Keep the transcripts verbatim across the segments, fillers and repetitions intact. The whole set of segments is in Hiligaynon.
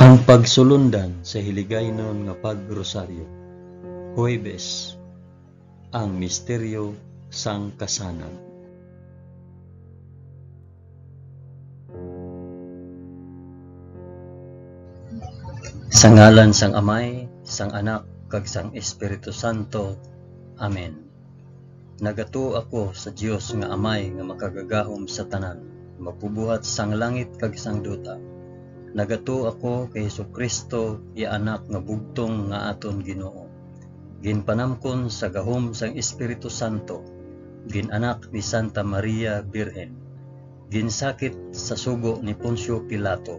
Ang pagsulundan sa Hiligaynon nga Pag-Rosaryo. Huwebes, ang misteryo sang kasanag. Sa ngalan sang Amay, sang Anak, kag sang Espiritu Santo. Amen. Nagatuo ako sa Dios nga Amay nga makagagahom sa tanan, magbubuhat sang langit kag sang duta. Nagatuo ako kay Jesu-Cristo, iya Anak nga bugtong nga aton Ginoo, ginpanamkon sa gahom sang Espiritu Santo, gin-anak ni Santa Maria Birhen, ginsakit sa sugo ni Poncio Pilato,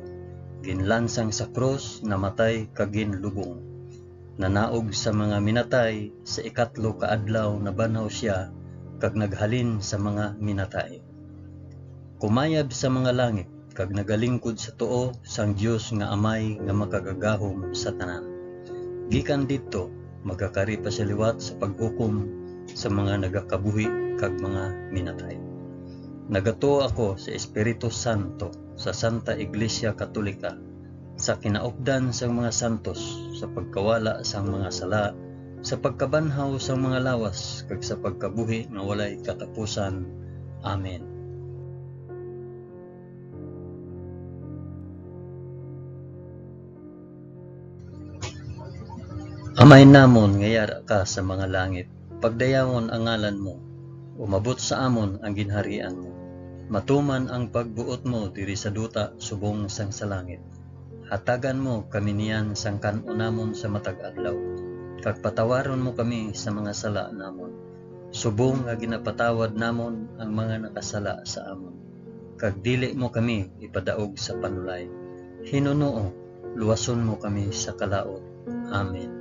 ginlansang sa krus, namatay kag ginlubong. Nanaog sa mga minatay, sa ikatlo ka adlaw nabanhaw sia, kag naghalin sa mga minatay. Kumayab sa mga langit, kag nagalingkod sa tuo sang Dios nga Amay nga makagagahom sa tanan. Gikan didto, magakari pa sia liwat sa paghukom sa mga nagakabuhi kag mga minatay. Nagatuo ako sa Espiritu Santo, sa Santa Iglesia Katolika, sa kinaupdan sang mga santos, sa pagkawala sang mga sala, sa pagkabanhaw sang mga lawas, kag sa pagkabuhi nga walay katapusan. Amen. Amay namon nga yara ka sa mga langit, pagdayawon ang ngalan mo, umabot sa amon ang ginharian mo, matuman ang pagbuot mo diri sa duta subong sang sa langit. Hatagan mo kami niyan sang kan-o namon sa matag adlaw, kag patawaron mo kami sa mga sala namon, subong nga ginapatawad namon ang mga nakasala sa amon, kag dili mo kami ipadaog sa panulay. Hinunoo, luwason mo kami sa kalaut. Amen.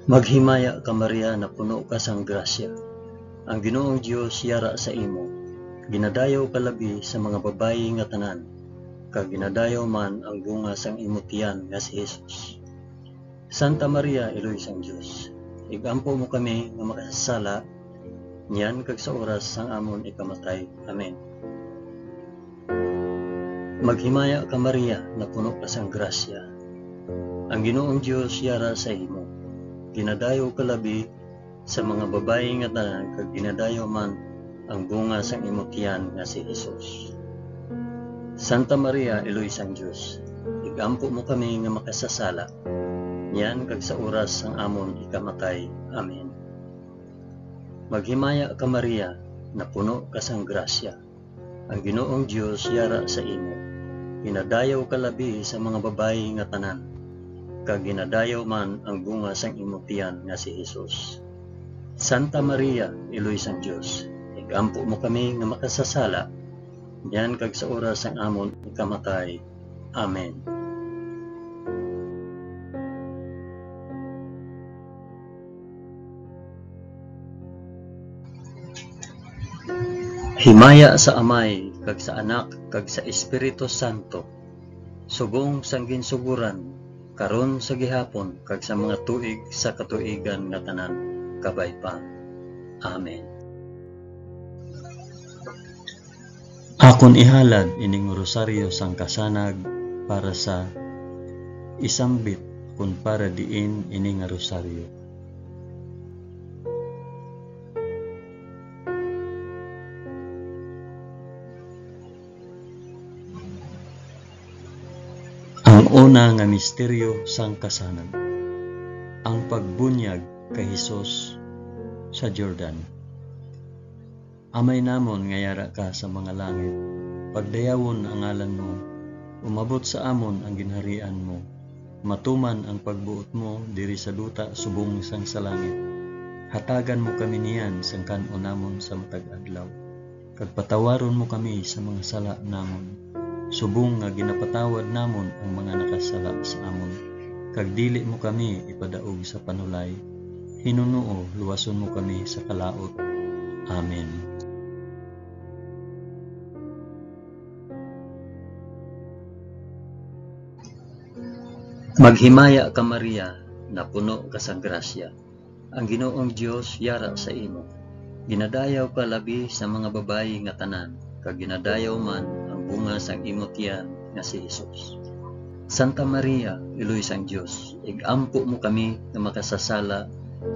Maghimaya ka, Maria, napuno ka sang grasya. Ang Ginoong Dios yara sa imo. Ginadayaw ka labi sa mga babayi nga tanan, kag ginadayaw man ang bunga sang imo tiyan nga si Jesus. Santa Maria, Iloy sang Dios, ig-ampo mo kami nga makasasala, niyan kag sa oras sang amon ikamatay. Amen. Maghimaya ka, Maria, napuno ka sang grasya. Ang Ginoong Dios yara sa imo. Ginadayaw ka labi sa mga babayi nga tanan, kag ginadayaw man ang bunga sang imo tiyan nga si Jesus. Santa Maria, Iloy sang Dios, ig-ampo mo kami nga makasasala, niyan kag sa oras sang amon ikamatay. Amen. Maghimaya ka, Maria, napuno ka sang grasya. Ang Ginoong Dios yara sa imo. Ginadayaw ka labi sa mga babayi nga tanan, kag ginadayaw man ang bunga sang imo tiyan nga si Jesus. Santa Maria, Iloy sang Dios, ig-ampo mo kami nga makasasala, niyan kag sa oras sang amon ikamatay. Amen. Himaya sa Amay, kag sa Anak, kag sa Espiritu Santo, subong sang ginsugoran, karon, sa gihapon, kag sa mga tuig sa katuigan nga tanan. Kabay pa. Amen. Akon ihalad ining rosaryo sang kasanag para sa isambit kon para diin ini nga rosaryo. Ang una nga misteryo sang kasanag, ang pagbunyag kay Jesus sa Jordan. Amay namon nga yara ka sa mga langit, pagdayawon ang ngalan mo, umabot sa amon ang ginharian mo, matuman ang pagbuot mo diri sa duta subong sang sa langit. Hatagan mo kami niyan sang kan-on namon sa matag adlaw, kag patawaron mo kami sa mga sala namon, subong nga ginapatawad namon ang mga nakasala sa amon, kag dili mo kami ipadaog sa panulay. Hinunoo, luwason mo kami sa kalaut. Amen. Maghimaya ka, Maria, napuno ka sang grasya. Ang Ginoong Dios yara sa imo. Ginadayaw ka labi sa mga babayi nga tanan, kag ginadayaw man ang bunga sang imo tiyan nga si Jesus. Santa Maria, Iloy sang Dios, ig-ampo mo kami nga makasasala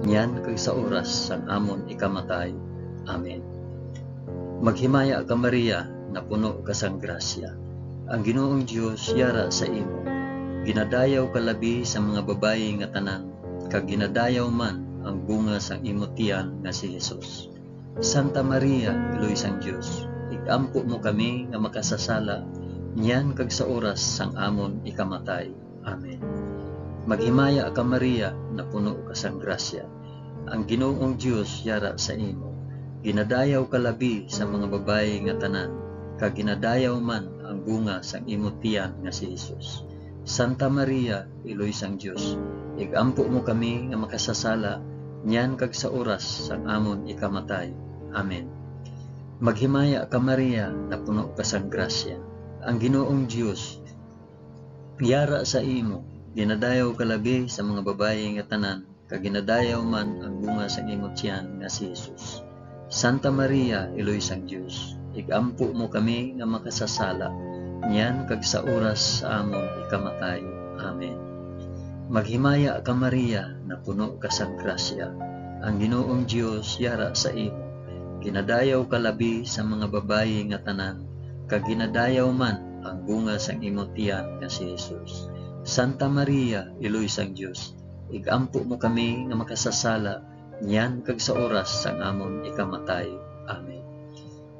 niyan kag sa oras sang amon ikamatay. Amen. Maghimaya ka, Maria, napuno ka sang grasya. Ang Ginoong Dios yara sa imo. Ginadayaw ka labi sa mga babayi nga tanan, kag ginadayaw man ang bunga sang imo tiyan nga si Jesus. Santa Maria, Iloy sang Dios, ig-ampo mo kami nga makasasala niyan kag sa oras sang amon ikamatay. Amen. Maghimaya ka, Maria, napuno ka sang grasya. Ang Ginoong Dios yara sa imo. Ginadayaw ka labi sa mga babayi nga tanan, kag ginadayaw man ang bunga sang imo tiyan nga si Jesus. Santa Maria, Iloy sang Dios, ig-ampo mo kami nga makasasala niyan kag sa oras sang amon ikamatay. Amen. Maghimaya ka, Maria, napuno ka sang grasya. Ang Ginoong Dios yara sa imo. Ginadayaw ka labi sa mga babayi nga tanan, kag ginadayaw man ang bunga sang imo tiyan nga si Jesus. Santa Maria, Iloy sang Dios, ig-ampo mo kami nga makasasala, niyan kag sa oras sa amon ikamatay. Amen. Maghimaya ka, Maria, napuno ka sang grasya. Ang Ginoong Dios yara sa imo. Ginadayaw ka labi sa mga babayi nga tanan, kag ginadayaw man ang bunga sang imo tiyan nga si Jesus. Santa Maria, Iloy sang Dios, ig-ampo mo kami nga makasasala niyan kag sa oras sang amon ikamatay. Amen.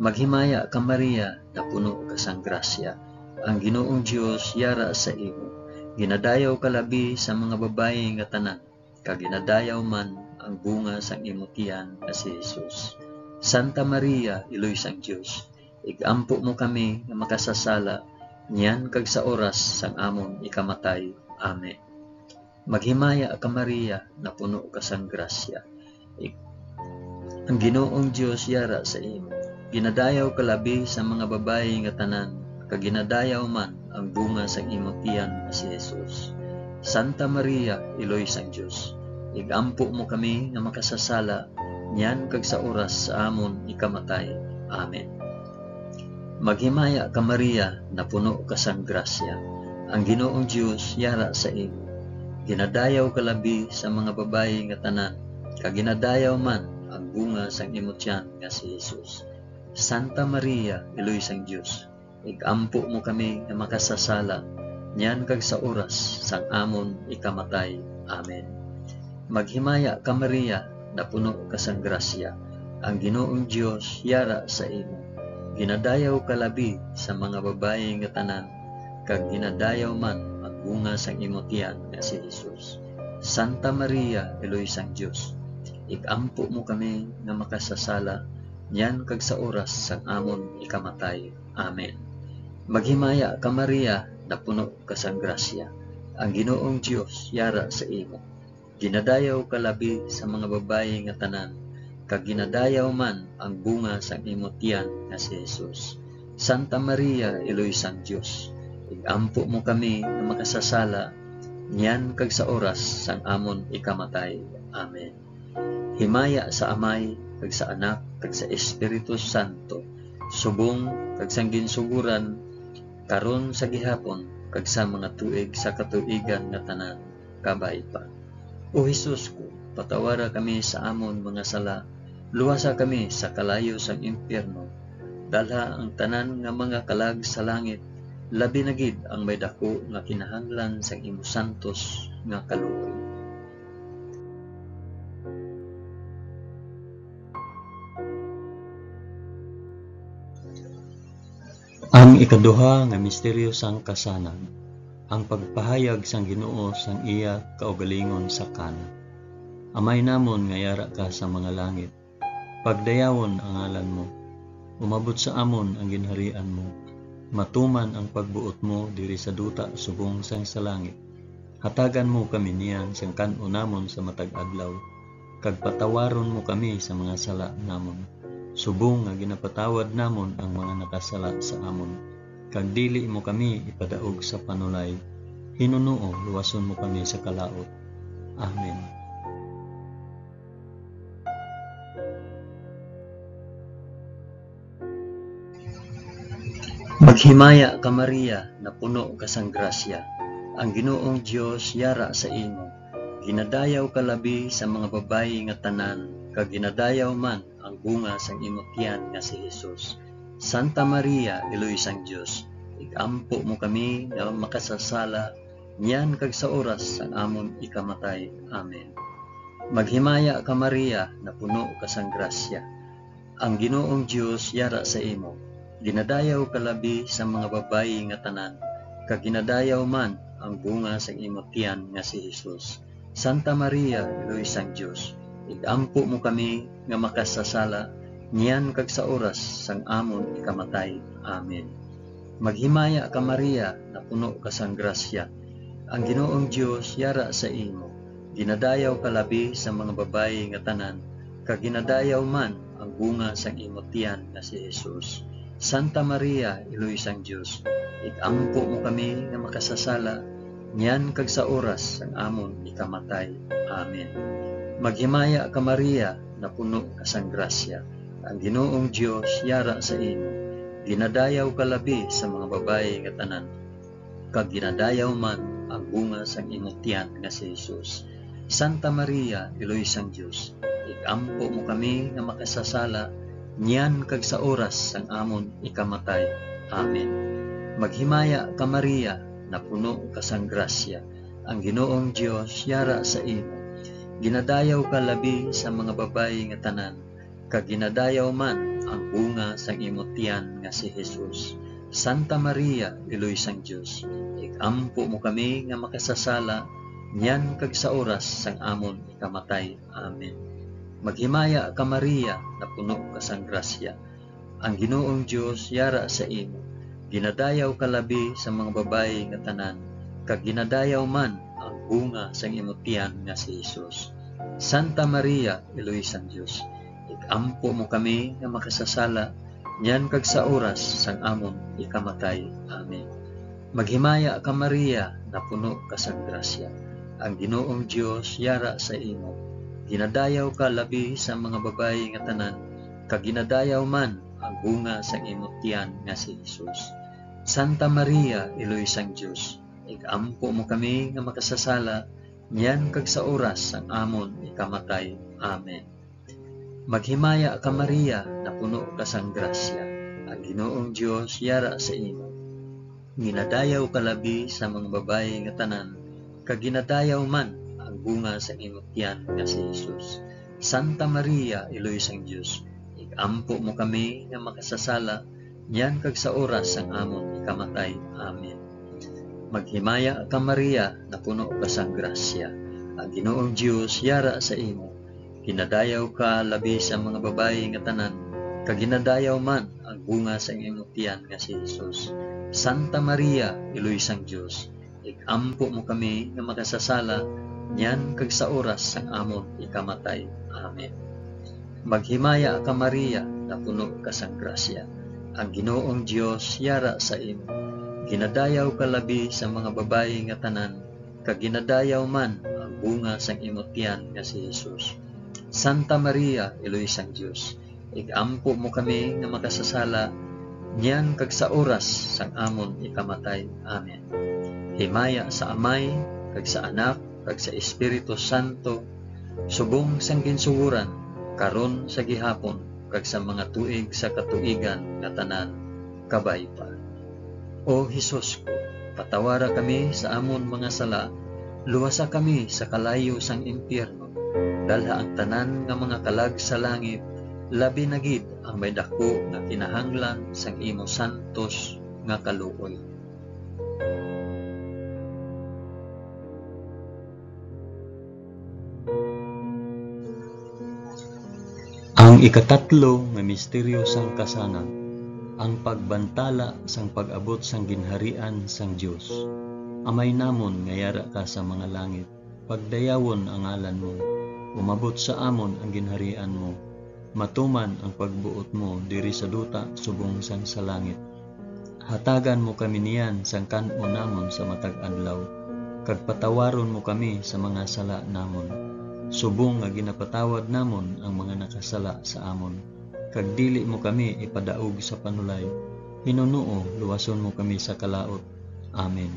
Maghimaya ka, Maria, napuno ka sang grasya. Ang Ginoong Dios yara sa imo. Ginadayaw ka labi sa mga babayi nga tanan, kag ginadayaw man ang bunga sang imo tiyan nga si Jesus. Santa Maria, Iloy sang Dios, ig-ampo mo kami nga makasasala niyan kag sa oras sang amon ikamatay. Amen. Maghimaya ka, Maria, napuno ka sang grasya. Ik-, ang Ginoong Dios yara sa imo. Ginadayaw ka labi sa mga babayi nga tanan, kag ginadayaw man ang bunga sang imo tiyan nga si Jesus. Santa Maria, Iloy sang Dios, ig-ampo mo kami nga makasasala niyan kag sa oras sa amon ikamatay. Amen. Maghimaya ka, Maria, napuno ka sang grasya. Ang Ginoong Dios yara sa imo. Ginadayaw ka labi sa mga babayi nga tanan, kag ginadayaw man ang bunga sang imo tiyan nga si Jesus. Santa Maria, Iloy sang Dios, ig-ampo mo kami nga makasasala, niyan kag sa oras sang amon ikamatay. Amen. Maghimaya ka, Maria, napuno ka sang grasya, ang Ginoong Dios yara sa imo. Ginadayaw ka labi sa mga babayi nga tanan, kag ginadayaw man ang bunga sang imo tiyan nga si Jesus. Santa Maria, Iloy sang Dios, ig-ampo mo kami nga makasasala, niyan kag sa oras sang amon ikamatay. Amen. Maghimaya ka, Maria, napuno ka sang grasya. Ang Ginoong Dios yara sa imo. Ginadayaw ka labi sa mga babayi nga tanan, kag ginadayaw man ang bunga sang imo tiyan nga si Jesus. Santa Maria, Iloy sang Dios, ig-ampo mo kami nga makasasala, niyan kag sa oras sang amon ikamatay. Amen. Himaya sa Amay, kag sa Anak, kag sa Espiritu Santo, subong kag sang ginsugoran, karon, sa gihapon, kag sa mga tuig sa katuigan nga tanan. Kabay pa. O Jesus ko, patawara kami sa amon mga sala, luwasa kami sa kalayo sang impyerno, dalha ang tanan nga mga kalag sa langit, labi na gid ang may daku nga kinahanglan sang imo santos nga kaluoy. Ang ikaduha nga misteryo sang kasanag, ang pagpahayag sang Ginoo sang iya kaugalingon sa Cana. Amay namon nga yara ka sa mga langit, pagdayawon ang ngalan mo. Umabot sa amon ang ginharian mo. Matuman ang pagbuot mo diri sa duta subong sang sa langit. Hatagan mo kami niyan sang kan-o namon sa matag adlaw, kag patawaron mo kami sa mga sala namon, subong nga ginapatawad namon ang mga nakasala sa amon. Kag dili mo kami ipadaog sa panulay. Hinunoo, luwason mo kami sa kalaut. Amen. Maghimaya ka, Maria, napuno ka sang grasya. Ang Ginoong Dios yara sa imo. Ginadayaw ka labi sa mga babayi nga tanan, kag ginadayaw man ang bunga sang imo tiyan nga si Jesus. Santa Maria, Iloy sang Dios, ig-ampo mo kami nga makasasala, niyan kag sa oras sang amon ikamatay. Amen. Maghimaya ka, Maria, napuno ka sang grasya. Ang Ginoong Dios yara sa imo. Ginadayaw ka labi sa mga babayi nga tanan, kag ginadayaw man ang bunga sang imo tiyan nga si Jesus. Santa Maria, Iloy sang Dios, ig-ampo mo kami nga makasasala, niyan kag sa oras sang amon ikamatay. Amen. Maghimaya ka, Maria, napuno ka sang grasya. Ang Ginoong Dios yara sa imo. Ginadayaw ka labi sa mga babayi nga tanan, kag ginadayaw man ang bunga sang imo tiyan nga si Jesus. Santa Maria, Iloy sang Dios, ig-ampo mo kami nga makasasala, niyan kag sa oras sang amon ikamatay. Amen. Maghimaya ka, Maria, napuno ka sang grasya. Ang Ginoong Dios yara sa imo. Ginadayaw ka labi sa mga babayi nga tanan, kag ginadayaw man ang bunga sang imo tiyan nga si Jesus. Santa Maria, Iloy sang Dios, ig-ampo mo kami nga makasasala, niyan kag sa oras sang amon ikamatay. Amen. Maghimaya ka, Maria, napuno ka sang grasya. Ang Ginoong Dios yara sa imo. Ginadayaw ka labi sa mga babayi nga tanan, kag ginadayaw man ang bunga sang imo tiyan nga si Jesus. Santa Maria, Iloy sang Dios, ig-ampo mo kami nga makasasala, niyan kag sa oras sang amon ikamatay. Amen. Maghimaya ka, Maria, napuno ka sang grasya. Ang Ginoong Dios yara sa imo. Ginadayaw ka labi sa mga babayi nga tanan, kag ginadayaw man ang bunga sang imo tiyan nga si Jesus. Santa Maria, Iloy sang Dios, ig-ampo mo kami nga makasasala, niyan kag sa oras sang amon ikamatay. Amen. Maghimaya ka, Maria, napuno ka sang grasya. Ang Ginoong Dios yara sa imo. Ginadayaw ka labi sa mga babayi nga tanan, kag ginadayaw man ang bunga sang imo tiyan nga si Jesus. Santa Maria, Iloy sang Dios, ig-ampo mo kami nga makasasala, niyan kag sa oras sang amon ikamatay. Amen. Maghimaya ka, Maria, napuno ka sang grasya. Ang Ginoong Dios yara sa imo. Ginadayaw ka labi sa mga babayi nga tanan, kag ginadayaw man ang bunga sang imo tiyan nga si Jesus. Santa Maria, Iloy sang Dios, ig-ampo mo kami nga makasasala, niyan kag sa oras sang amon ikamatay. Amen. Maghimaya ka, Maria, napuno ka sang grasya. Ang Ginoong Dios yara sa imo. Ginadayaw ka labi sa mga babayi nga tanan, kag ginadayaw man ang bunga sang imo tiyan nga si Jesus. Santa Maria, Iloy sang Dios, ig-ampo mo kami nga makasasala, niyan kag sa oras sang amon ikamatay. Amen. Maghimaya ka, Maria, napuno ka sang grasya. Ang Ginoong Dios yara sa imo. Ginadayaw ka labi sa mga babayi nga tanan, kag ginadayaw man ang bunga sang imo tiyan nga si Jesus. Santa Maria, Iloy sang Dios, ig-ampo mo kami nga makasasala, niyan kag sa oras sang amon ikamatay. Amen. Himaya sa Amay, kag sa Anak, kag sa Espiritu Santo, subong sang ginsugoran, karon, sa gihapon, kag sa mga tuig sa katuigan nga tanan. Kabay pa. O Jesus ko, patawara kami sa amon mga sala, luwasa kami sa kalayo sang impyerno, dalha ang tanan nga mga kalag sa langit, labi na gid ang may daku nga kinahanglan sang imo santos nga kaluoy. Ang ikatatlo nga misteryo sang kasanag, ang pagbantala sang pag-abot sang ginharian sang Dios. Amay namon nga yara ka sa mga langit, pagdayawon ang ngalan mo. Umabot sa amon ang ginharian mo. Matuman ang pagbuot mo diri sa duta subong sang sa langit. Hatagan mo kami niyan sang kan-on namon sa matag adlaw, kag patawaron mo kami sa mga sala namon, subong nga ginapatawad namon ang mga nakasala sa amon. Kag dili mo kami ipadaog sa panulay, Ginoo, luwason mo kami sa kalaut. Amen.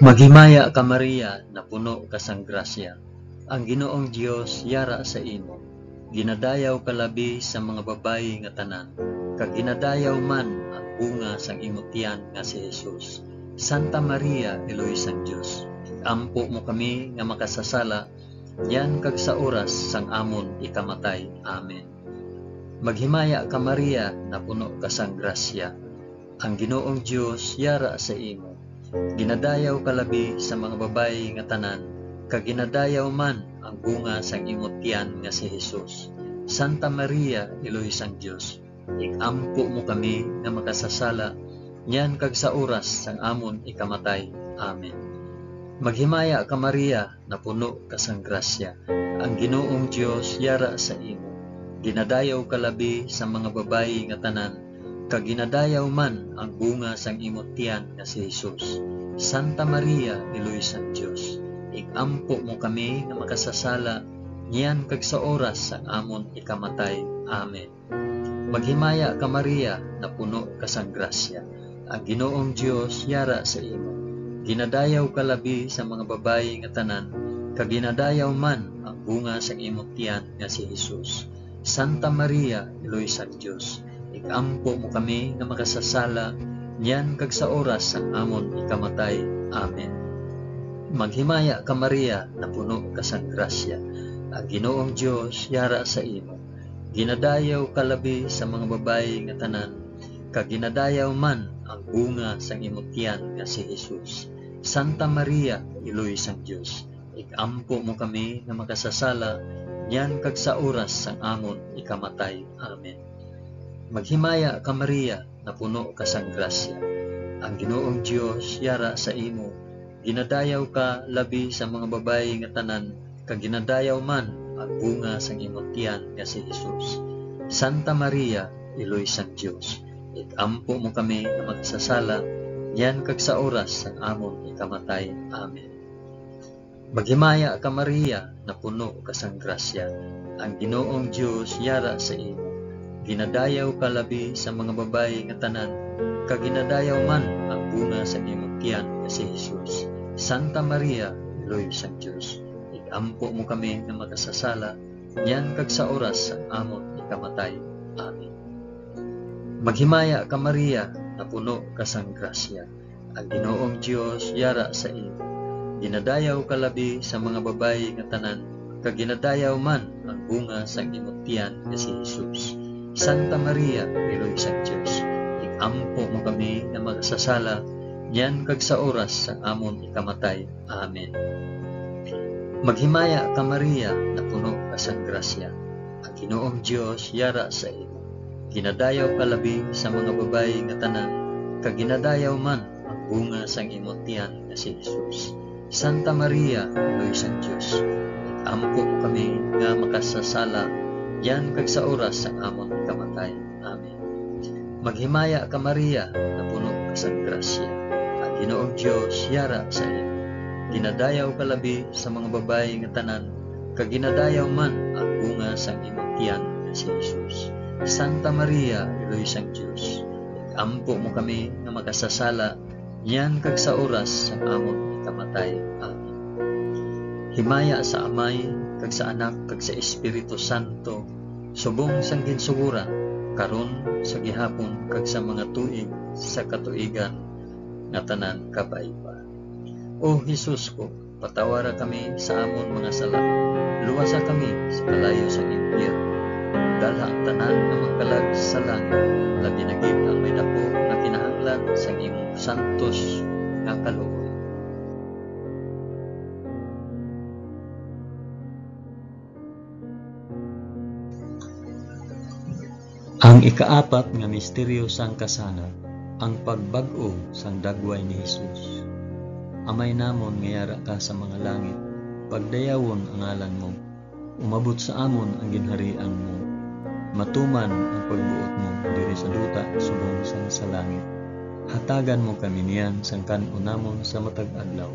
Maghimaya ka, Maria, napuno ka sang grasya. Ang Ginoong Dios yara sa imo. Ginadayaw ka labi sa mga babayi nga tanan, kag ginadayaw man ang bunga sang imo tiyan nga si Jesus. Santa Maria, Iloy sang Dios, ig-ampo mo kami nga makasasala, niyan kag sa oras sang amon ikamatay. Amen. Maghimaya ka, Maria, napuno ka sang grasya. Ang Ginoong Dios yara sa imo. Ginadayaw ka labi sa mga babayi nga tanan, kag ginadayaw man ang bunga sang imo tiyan nga si Jesus. Santa Maria, Iloy sang Dios, ig-ampo mo kami nga makasasala, niyan kag sa oras sang amon ikamatay. Amen. Maghimaya ka, Maria, napuno ka sang grasya. Ang Ginoong Dios yara sa imo. Ginadayaw ka labi sa mga babayi nga tanan, kag ginadayaw man ang bunga sang imo tiyan nga si Jesus. Santa Maria, Iloy sang Dios, ig-ampo mo kami nga makasasala, niyan kag sa oras sang amon ikamatay. Amen. Maghimaya ka, Maria, napuno ka sang grasya. Ang Ginoong Dios yara sa imo. Ginadayaw ka labi sa mga babayi nga tanan, kag ginadayaw man ang bunga sang imo tiyan nga si Jesus. Santa Maria, Iloy sang Dios, ig-ampo mo kami nga makasasala, niyan kag sa oras sang amon ikamatay. Amen. Maghimaya ka, Maria, napuno ka sang grasya. Ang Ginoong Dios yara sa imo. Ginadayaw ka labi sa mga babayi nga tanan, kag ginadayaw man ang bunga sang imo tiyan nga si Jesus. Santa Maria, Iloy sang Dios, ig-ampo mo kami nga makasasala, niyan kag sa oras sang amon ikamatay. Amen. Maghimaya ka, Maria, napuno ka sang grasya. Ang Ginoong Dios yara sa imo. Ginadayaw ka labi sa mga babayi nga tanan, kag ginadayaw man ang bunga sang imo tiyan nga si Jesus. Santa Maria, Iloy sang Dios, ig-ampo mo kami nga makasasala, niyan kag sa oras sang amon ikamatay. Amen. Maghimaya ka, Maria, napuno ka sang grasya. Ang Ginoong Dios yara sa imo. Ginadayaw ka labi sa mga babayi nga tanan, kag ginadayaw man ang bunga sang imo tiyan nga si Jesus. Santa Maria, Iloy sang Dios, ig-ampo mo kami nga makasasala, niyan kag sa oras sang amon ikamatay. Amen. Maghimaya ka, Maria, napuno ka sang grasya. Ang Ginoong Dios yara sa imo. Ginadayaw ka labi sa mga babayi nga tanan, kag ginadayaw man ang bunga sang imo tiyan nga si Jesus. Santa Maria, Iloy sang Dios, ig-ampo mo kami nga makasasala, niyan kag sa oras sang amon ikamatay. Amen. Maghimaya ka, Maria, napuno ka sang grasya. Ang Ginoong Dios yara sa imo. Ginadayaw ka labi sa mga babayi nga tanan, kag ginadayaw man ang bunga sang imo tiyan nga si Jesus. Santa Maria, Iloy sang Dios, ig-ampo mo kami nga makasasala, niyan kag sa oras sang amon kamatay. Amen. Maghimaya ka, Maria, napuno ka sang grasya. Ang Ginoong Dios yara sa imo. Ginadayaw ka labi sa mga babayi nga tanan, kag ginadayaw man ang bunga sang imong tiyan nga si Jesus. Santa Maria, Iloy sang Dios, ig-ampo mo kami nga makasasala, niyan kag sa oras sang amon ikamatay. Amen. Himaya sa Amay, kag sa Anak, kag sa Espiritu Santo, subong sang ginsugoran, karon, sa gihapon, kag sa mga tuig sa katuigan nga tanan. Kabay pa. O Jesus ko, patawara kami sa amon mga sala, luwasa kami sa kalayo sang impyerno, dalha ang tanan nga mga kalag sa langit, labi na gid ang may daku nga kinahanglan sang imong santos nga kaluoy. Ang ikaapat nga misteryo sang kasanag, ang pagbag-o sang dagway ni Jesus. Amay namon nga yara ka sa mga langit, pagdayawon ang ngalan mo. Umabot sa amon ang ginharian mo. Matuman ang pagbuot mo diri sa duta subong sang sa langit. Hatagan mo kami niyan sang kan-on namon sa matag adlaw.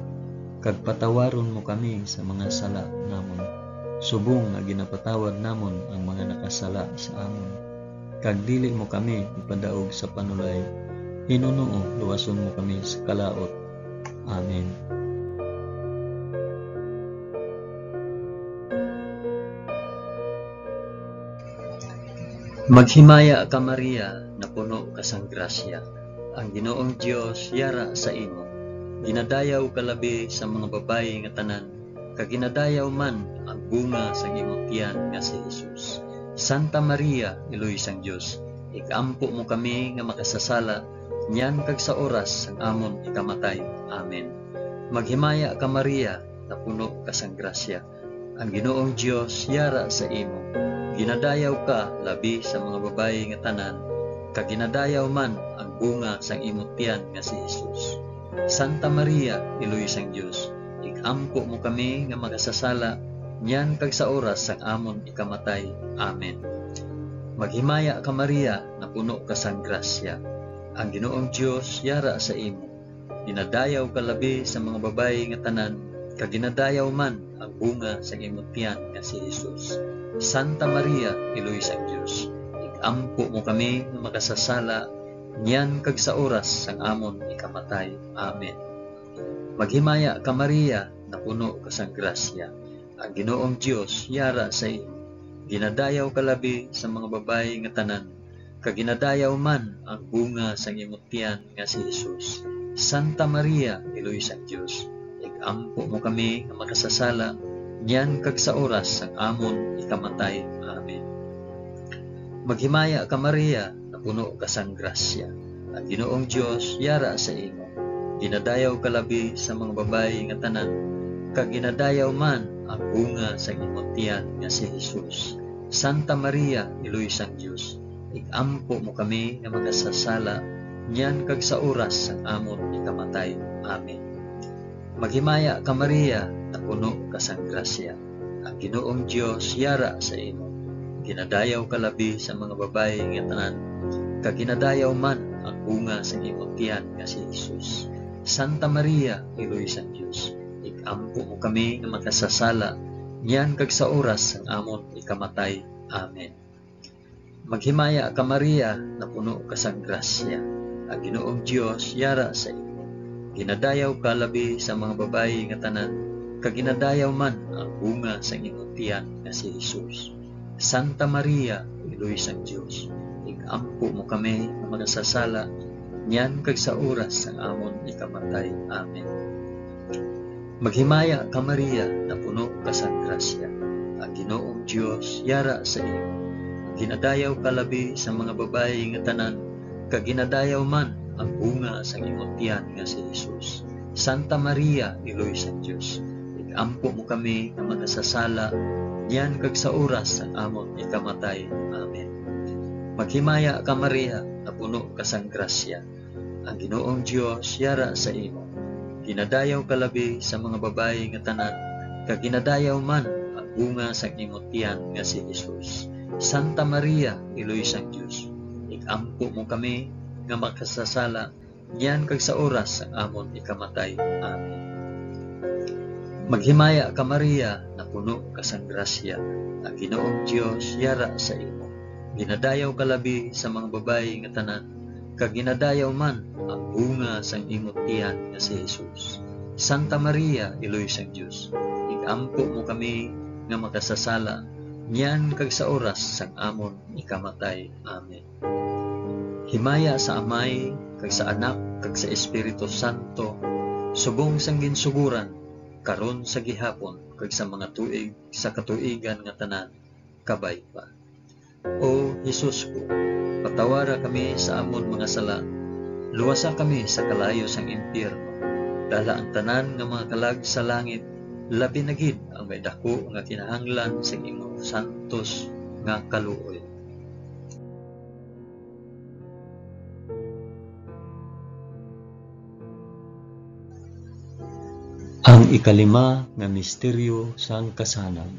kag patawaron mo kami sa mga sala namon, subong nga ginapatawad namon ang mga nakasala sa amon. Kag dili mo kami ipadaog sa panulay, hinunoo luwason mo kami sa kalaut. Amen. Maghimaya ka, Maria, napuno ka sang grasya. Ang Ginoong Dios yara sa imo. Ginadayaw ka labi sa mga babayi nga tanan, kag ginadayaw man ang bunga sang imo tiyan nga si Jesus. Santa Maria, Iloy sang Dios, ig-ampo mo kami nga makasasala, niyan kag sa oras sang amon ikamatay. Amen. Maghimaya ka, Maria, napuno ka sang grasya. Ang Ginoong Dios yara sa imo. Ginadayaw ka labi sa mga babayi nga tanan, kag ginadayaw man ang bunga sang imo tiyan nga si Jesus. Santa Maria, Iloy sang Dios, ig-ampo mo kami nga makasasala, niyan kag sa oras sang amon ikamatay. Amen. Maghimaya ka, Maria, napuno ka sang grasya. Ang Ginoong Dios yara sa imo. Ginadayaw ka labi sa mga babayi nga tanan, kag ginadayaw man ang bunga sang imo tiyan nga si Jesus. Santa Maria, Iloy sang Dios, ig-ampo mo kami nga makasasala, niyan kag sa oras sang amon ikamatay. Amen. Maghimaya ka, Maria, napuno ka sang grasya. Ang Ginoong Dios yara sa imo. Ginadayaw ka labi sa mga babayi nga tanan, kag ginadayaw man ang bunga sang imo tiyan nga si Jesus. Santa Maria, Iloy sang Dios, ig-ampo mo kami nga makasasala, niyan kag sa oras sang amon ikamatay. Amen. Maghimaya ka, Maria, napuno ka sang grasya. Ang Ginoong Dios yara sa imo. Ginadayaw ka labi sa mga babayi nga tanan, kag ginadayaw man ang bunga sang imo tiyan nga si Jesus. Santa Maria, Iloy sang Dios, ig-ampo mo kami nga makasasala, niyan kag sa oras sang amon ikamatay. Amen. Maghimaya ka, Maria, napuno ka sang grasya. Ang Ginoong Dios yara sa imo. Ginadayaw ka labi sa mga babayi nga tanan, kag ginadayaw man ang bunga sang imo tiyan nga si Jesus. Santa Maria, Iloy sang Dios, ig-ampo mo kami nga makasasala, niyan kag sa oras sang amon ikamatay. Amen. Maghimaya ka, Maria, napuno ka sang grasya. Ang Ginoong Dios yara sa imo. Ginadayaw ka labi sa mga babayi nga tanan, kag ginadayaw man ang bunga sang imo tiyan nga si Jesus. Santa Maria, Iloy sang Dios, ig-ampo mo kami nga makasasala, niyan kag sa oras sang amon ikamatay. Amen. Maghimaya ka, Maria, napuno ka sang grasya. Ang Ginoong Dios yara sa imo. Ginadayaw ka labi sa mga babayi nga tanan, kag ginadayaw man ang bunga sang imo tiyan nga si Jesus. Santa Maria, Iloy sang Dios, ig-ampo mo kami nga makasasala, niyan kag sa oras sang amon ikamatay. Amen. Maghimaya ka, Maria, napuno ka sang grasya. Ang Ginoong Dios yara sa imo. Ginadayaw ka labi sa mga babayi nga tanan, kag ginadayaw man ang bunga sang imo tiyan nga si Jesus. Santa Maria, Iloy sang Dios, ig-ampo mo kami nga makasasala, niyan kag sa oras sang amon ikamatay. Amen. Maghimaya ka, Maria, napuno ka sang grasya, ang Ginoong Dios yara sa imo. Ginadayaw ka labi sa mga babayi nga tanan, kag ginadayaw man ang bunga sang imo tiyan nga si Jesus. Santa Maria, Iloy sang Dios, ig-ampo mo kami nga makasasala, niyan kag sa oras sang amon ikamatay. Amen. Himaya sa Amay, kag sa Anak, kag sa Espiritu Santo, subong sang ginsugoran, karon, sa gihapon, kag sa mga tuig sa katuigan nga tanan. Kabay pa. O Jesus ko, patawara kami sa amon mga sala, luwasa kami sa kalayo sang impyerno, dala ang tanan nga mga kalag sa langit, labi na gid ang may daku nga kinahanglan sang imong santos nga kaluoy. Ang ikalima nga misteryo sang kasanag,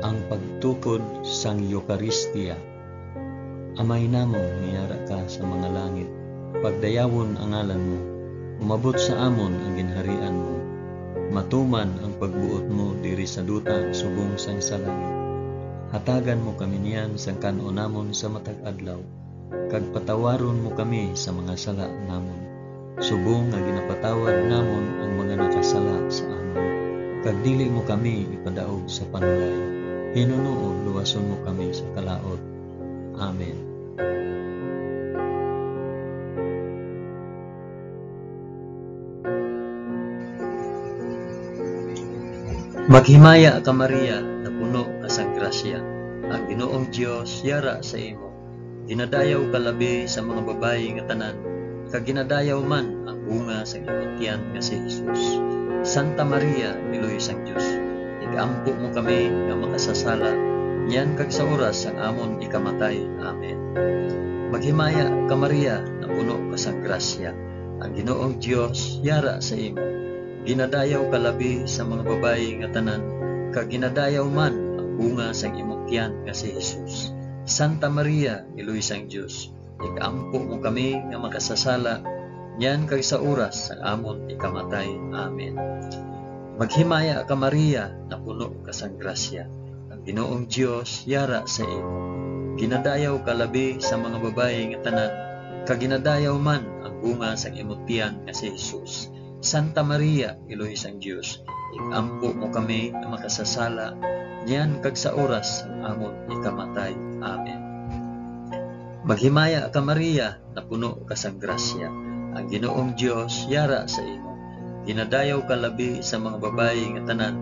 ang pagtukod sang Eukaristia. Amay namon nga yara ka sa mga langit, pagdayawon ang ngalan mo, umabot sa amon ang ginharian mo. matuman ang pagbuot mo diri sa duta subong sang sa langit. Hatagan mo kami niyan sang kan-on namon sa matag adlaw, kag patawaron mo kami sa mga sala namon, subong nga ginapatawad namon ang mga nakasala sa amon. Kag dili mo kami ipadaog sa panulay, hinunoon luwason mo kami sa kalaut. Amen. Maghimaya ka, Maria, napuno ka sang grasya. Ang Ginoong Dios yara sa imo. Ginadayaw ka labi sa mga babayi nga tanan, kag ginadayaw man ang bunga sang imong tiyan nga si Jesus. Santa Maria, Iloy sang Dios, ig-ampo mo kami nga makasasala, niyan kag sa oras sang amon ikamatay. Amen. Maghimaya ka, Maria, napuno ka sang grasya. Ang Ginoong Dios yara sa imo. Ginadayaw ka labi sa mga babayi nga tanan, kag ginadayaw man ang bunga sang imong tiyan nga si Jesus. Santa Maria, Iloy sang Dios, ig-ampo mo kami nga makasasala, niyan kag sa oras sang amon ikamatay. Amen. Maghimaya ka, Maria, napuno ka sang grasya. Ang Ginoong Dios yara sa imo. Ginadayaw ka labi sa mga babayi nga tanan, kag ginadayaw man ang bunga sang imong tiyan nga si Jesus. Santa Maria, Iloy sang Dios, ig-ampo mo kami nga makasasala, niyan kag sa oras sang amon ikamatay. Amen. Maghimaya ka, Maria, napuno ka sang grasya. Ang Ginoong Dios yara sa imo. Ginadayaw ka labi sa mga babayi nga tanan,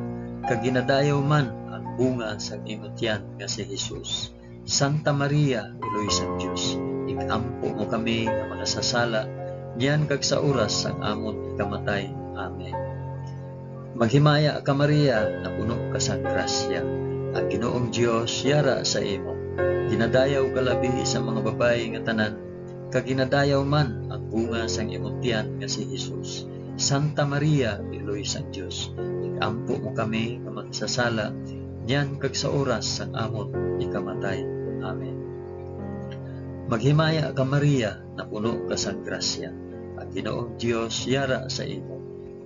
kag ginadayaw man ang bunga sang imo tiyan nga si Jesus. Santa Maria, Iloy sang Dios, ig-ampo mo kami nga makasasala, niyan kag sa oras sang amon ikamatay. Amen. Maghimaya ka, Maria, napuno ka sang grasya. Ang Ginoong Dios yara sa imo. Ginadayaw ka labi sa mga babayi nga tanan, kag ginadayaw man ang bunga sang imong tiyan nga si Jesus. Santa Maria, Iloy sang Dios, ig-ampo mo kami nga makasasala, niyan kag sa oras sang amon ikamatay. Amen. Maghimaya ka, Maria, napuno ka sang grasya. Ang Ginoong Dios yara sa imo.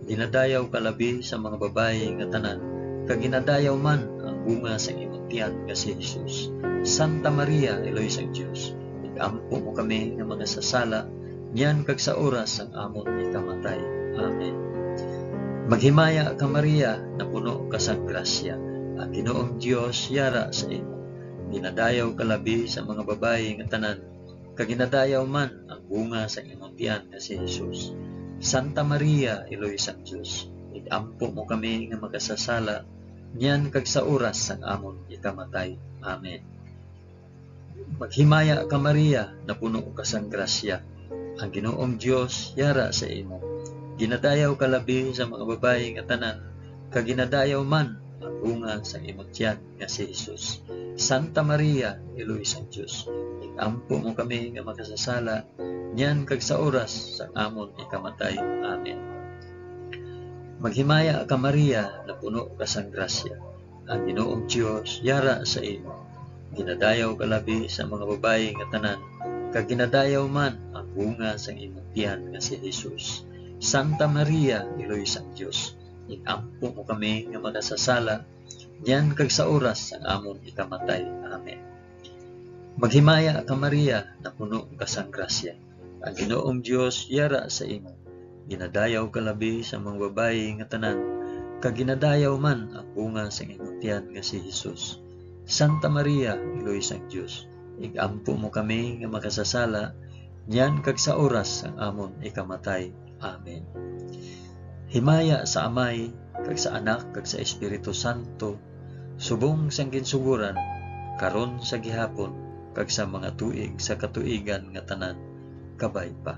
Ginadayaw ka labi sa mga babayi nga tanan, kag ginadayaw man ang bunga sang imong tiyan nga si Jesus. Santa Maria, Iloy sang Dios, ig-ampo mo kami nga makasasala, niyan kag sa oras sang amon ikamatay. Amen. Maghimaya ka, Maria, napuno ka sang grasya. Ang Ginoong Dios yara sa imo. Ginadayaw ka labi sa mga babayi nga tanan, kag ginadayaw man ang bunga sang imong tiyan nga si Jesus. Santa Maria, Iloy sang Dios, ig-ampo mo kami nga makasasala, niyan kag sa oras sang amon ikamatay. Amen. Maghimaya ka, Maria, napuno ka sang grasya. Ang Ginoong Dios yara sa imo. Ginadayaw ka labi sa mga babayi nga tanan, kag ginadayaw man ang bunga sang imong tiyan nga si Jesus. Santa Maria, Iloy sang Dios, ig-ampo mo kami nga makasasala, niyan kag sa oras sang amon ikamatay. Amen. Maghimaya ka, Maria, napuno ka sang grasya. Ang Ginoong Dios yara sa imo. Ginadayaw ka labi sa mga babayi nga tanan, kag ginadayaw man ang bunga sang imong tiyan nga si Jesus. Santa Maria, Iloy sang Dios, ig-ampo mo kami nga makasasala, niyan kag sa oras sang amon ikamatay. Amen. Maghimaya ka, Maria, napuno ka sang grasya. Ang Ginoong Dios yara sa imo. Ginadayaw ka labi sa mga babayi nga tanan, kag ginadayaw man ang bunga sang imong tiyan nga si Jesus. Santa Maria, Iloy sang Dios, ig-ampo mo kami nga makasasala, niyan kag sa oras sang amon ikamatay. Amen. Himaya sa Amay, kag sa Anak, kag sa Espiritu Santo, subong sang ginsugoran, karon, sa gihapon, kag sa mga tuig sa katuigan nga tanan. Kabay pa.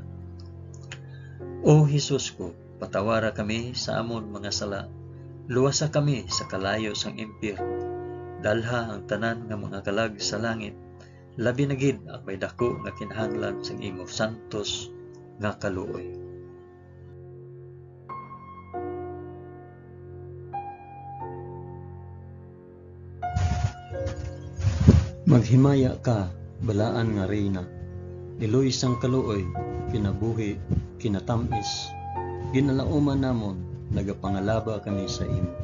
O Jesus ko, patawara kami sa amon mga sala, luwasa kami sa kalayo sang impyerno, dalha ang tanan nga mga kalag sa langit, labi na gid ang may daku nga kinahanglan sang imo santos nga kaluoy. Maghimaya ka, balaan nga Reyna, iloy sang kaluoy, kinabuhi, kinatam-is, ginalauman namon, nagapangalaba kami sa imo.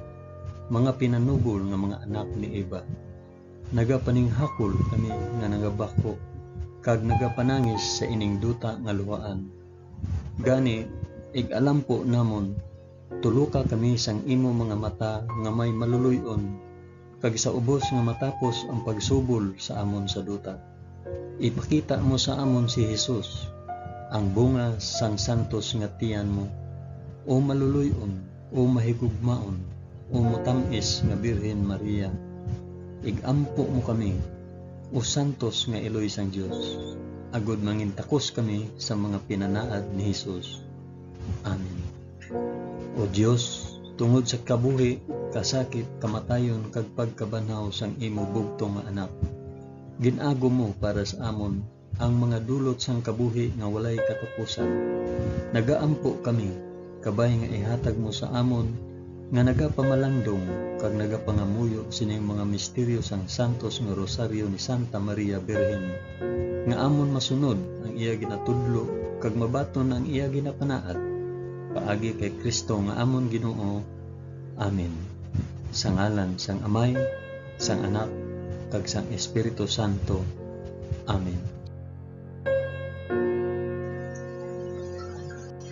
Mga pinanubol nga mga anak ni Eva, nagapaninghakol kami nga nagabako kag nagapanangis sa ining duta nga luhaan. Gani, ig-alampo namon, tuloka kami sang imo mga mata nga may maluloy-on, kag sa ubos nga matapos ang pagsubol sa amon sa duta. Ipakita mo sa amon si Jesus, ang bunga sang santos nga tiyan mo, o maluloy-on, o mahigugmaon, o motam-is nga Birhen Maria. Ig-ampo mo kami, o santos nga iloy sang Dios, agod mangintakos kami sa mga pinanaad ni Jesus. Amen. O Dios, tungod sa kabuhi, kasakit, kamatayon, kag pagkabanhaw sang imo bugtong nga Anak, gin-agom mo para sa amon ang mga dulot sang kabuhi nga walay katapusan. Nagaampo kami, kabay nga ihatag mo sa amon nga nagapamalandong kag nagapangamuyo sining mga misteryo sang santos nga Rosaryo ni Santa Maria Birhen, nga amon masunod ang iya ginatudlo kag mabaton ang iya ginapanaad. Paagi kay Cristo nga amon Ginoo. Amen. Sa ngalan sang Amay, sang Anak, kag sang Espiritu Santo. Amen.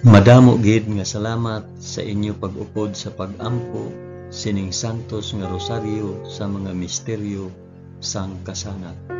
Madamo gid nga salamat sa inyo pag-upod sa pag-ampo sining santos nga rosaryo sa mga misteryo sang kasanag.